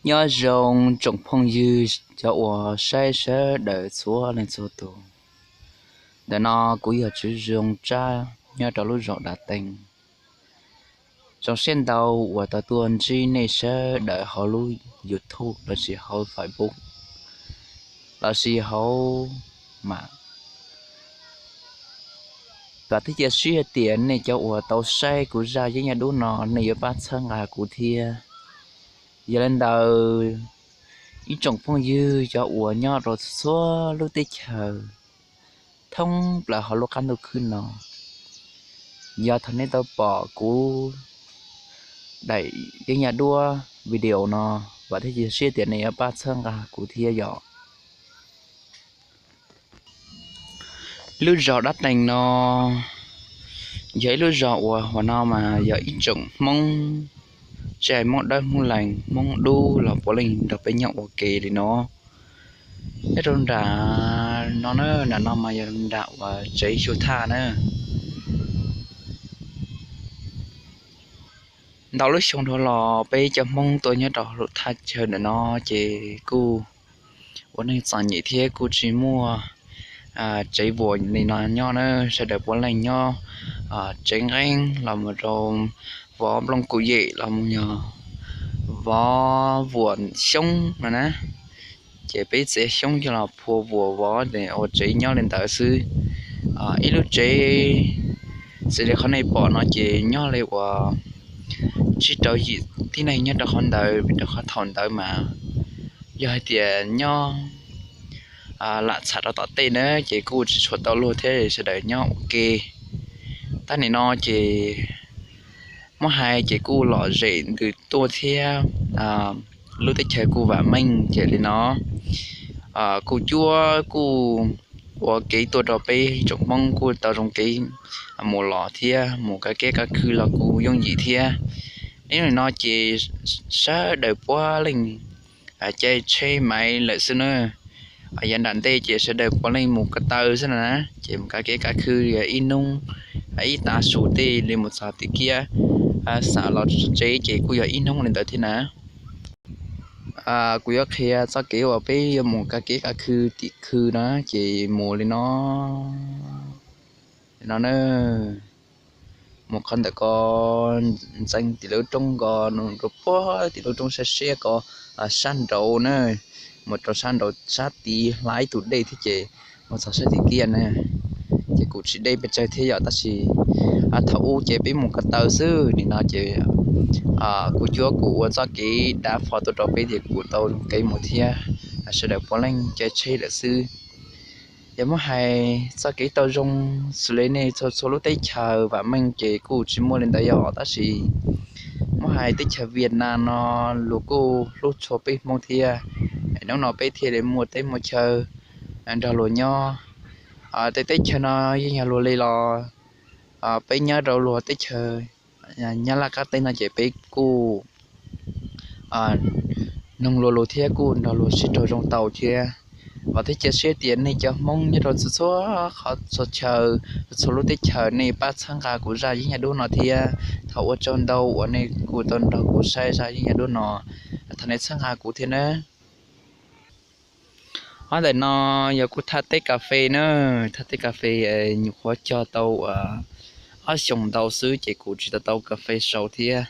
Nyob zoo tsoom phooj ywg cov uas saib sawv daws txhua leej txhua tus. Ntawm no kuv yog Tswv Zoo Tsab nyob rau lub zos Dav Tees. Zoo siab ntau uas tau tuaj ntsib nej sawv daws hauv lub YouTube lossis hauv Facebook lossis hauv mam. Vam thiab cia siab tias nej cov uas tau saib kuv zaj yeeb yaj dub no nej yuav pab txhawb nqa kuv thiab. Yog li ntawd, ib tsoom phooj ywg cov uas nyob rau txhua lub teb chaws thoob plaws hauv lub qab ntuj khwb no, yog thaum nej tau pom kuv daim yeeb yaj duab video no, vam thiab cia siab tias nej yuav pab txhawb nqa kuv thiab yom. Lub zos Dab Tees no yog ib lub zos uas hauv no mas yog ib tsoom Hmoob, tsis hais Hmoob Dawb Hmoob Lees Hmoob Dub los puav leej nrog peb nyob ua ke li no. Nyob rau nram no na, nram no mas yog nram uas tsev xyu thaj na. Ntau lub xyoo dhau los peb cov Hmoob tuaj nyob rau hauv thaj chaw ntawm no ces kuj ua neej txom nyem thiab kuj tsis muaj tsev vuas li no nyob na. Sawv daws puav leej nyob tsev nqeeb los mus rau vov nplooj kuj yem los mus yog vov vuas xyoob no na. Ces peb txiav xyoob coj los phua vuas vov ua tsev nyob li ntawd xwb. Ib lub tsev xws li qhov nej pom no ces nyob li uas tsib rau yim tib neeg nyob rau qhov ntawd, vim rau qhov thaum ntawd mas yog hais tias nyob lam txham rau tom tej na ces kuj tsis tshua tau luag thiab sawv daws nyob ua ke. Tab nim no ces muab hais ces kuj lom zem ntws tuaj thiab lub teb chaws kuj vam meej ces li no kuj cuab kuj ua kev tuaj rau peb tsoom Hmoob kuj tau zoo kev mus los thiab mus kav kev kav khw los kuj yooj yim thiab. Ib hnub no ces sawv daws puav leej caij tsheb maiv lawm xwb na. Yav nram ntej ces sawv daws puav leej mus ko taw xwb na, ces mus kav kev kav khw yog ib hnub, ib tav su tej li mus txog tim kiab xam los tsev ces kuj yog ib hnub li ntawd thiab na. Kuv yuav qhia txoj kev uas peb yuav mus kav kev kav khw tim khw na, ces mus li no, li no na. Mus qhov ntawm ko ntxeev tim lub roob ko, rau puag tim lub roob siab siab ko sab nraud na, mus rau sab nraud sab tid hla ib tug dej thiab ces mus txog sab tim kiab na. Ces kuj tsis deb pes tsawg thiab yom, tab sis thaum ub ces peb mus ko taw xwb, nim no ces kuv cuab kuj ua txoj kev dav fo tuaj rau peb ces kuj tau kev mus thiab. Sawv daws puav leej caij tsheb lawm xwb. Yog muab hais txoj kev tau zoo xws li nej txhua txhua lub teb chaws vam meej ces kuj tsis muaj li ntawd yom, tab sis muab hais teb chaws Vietnam no luag kuj hlub tshua peb Hmoob thiab. Hnub no peb thiaj li muaj teb muaj chaw nrog luag nyob. Tej teb chaws no yeej yog luag li los peb nyob rau luag teb chaws Nyab Laj qab teb no ces peb kuj noog luag lus thiab kuj nrog luag sib raug zoo tau thiab. Vam thiab cia siab tias nej cov Hmoob nyob rau txhua txhua qhov txhua chaw, txhua lub teb chaws nej pab txhawb nqa kuv zaj yeeb yaj dub no thiab. Thov ua tsaug ntau uas nej kuj tau nrog kuv saib zaj yeeb yaj dub no, thov nej txhawb nqa kuv thiab nawb. Ob ntawm no yog kuv thaj teb kas fes na, thaj teb kas fes nyuam qhuav cog tau ob xyoos ntau xwb ces kuv tsis tau tau kas fes sau thiab.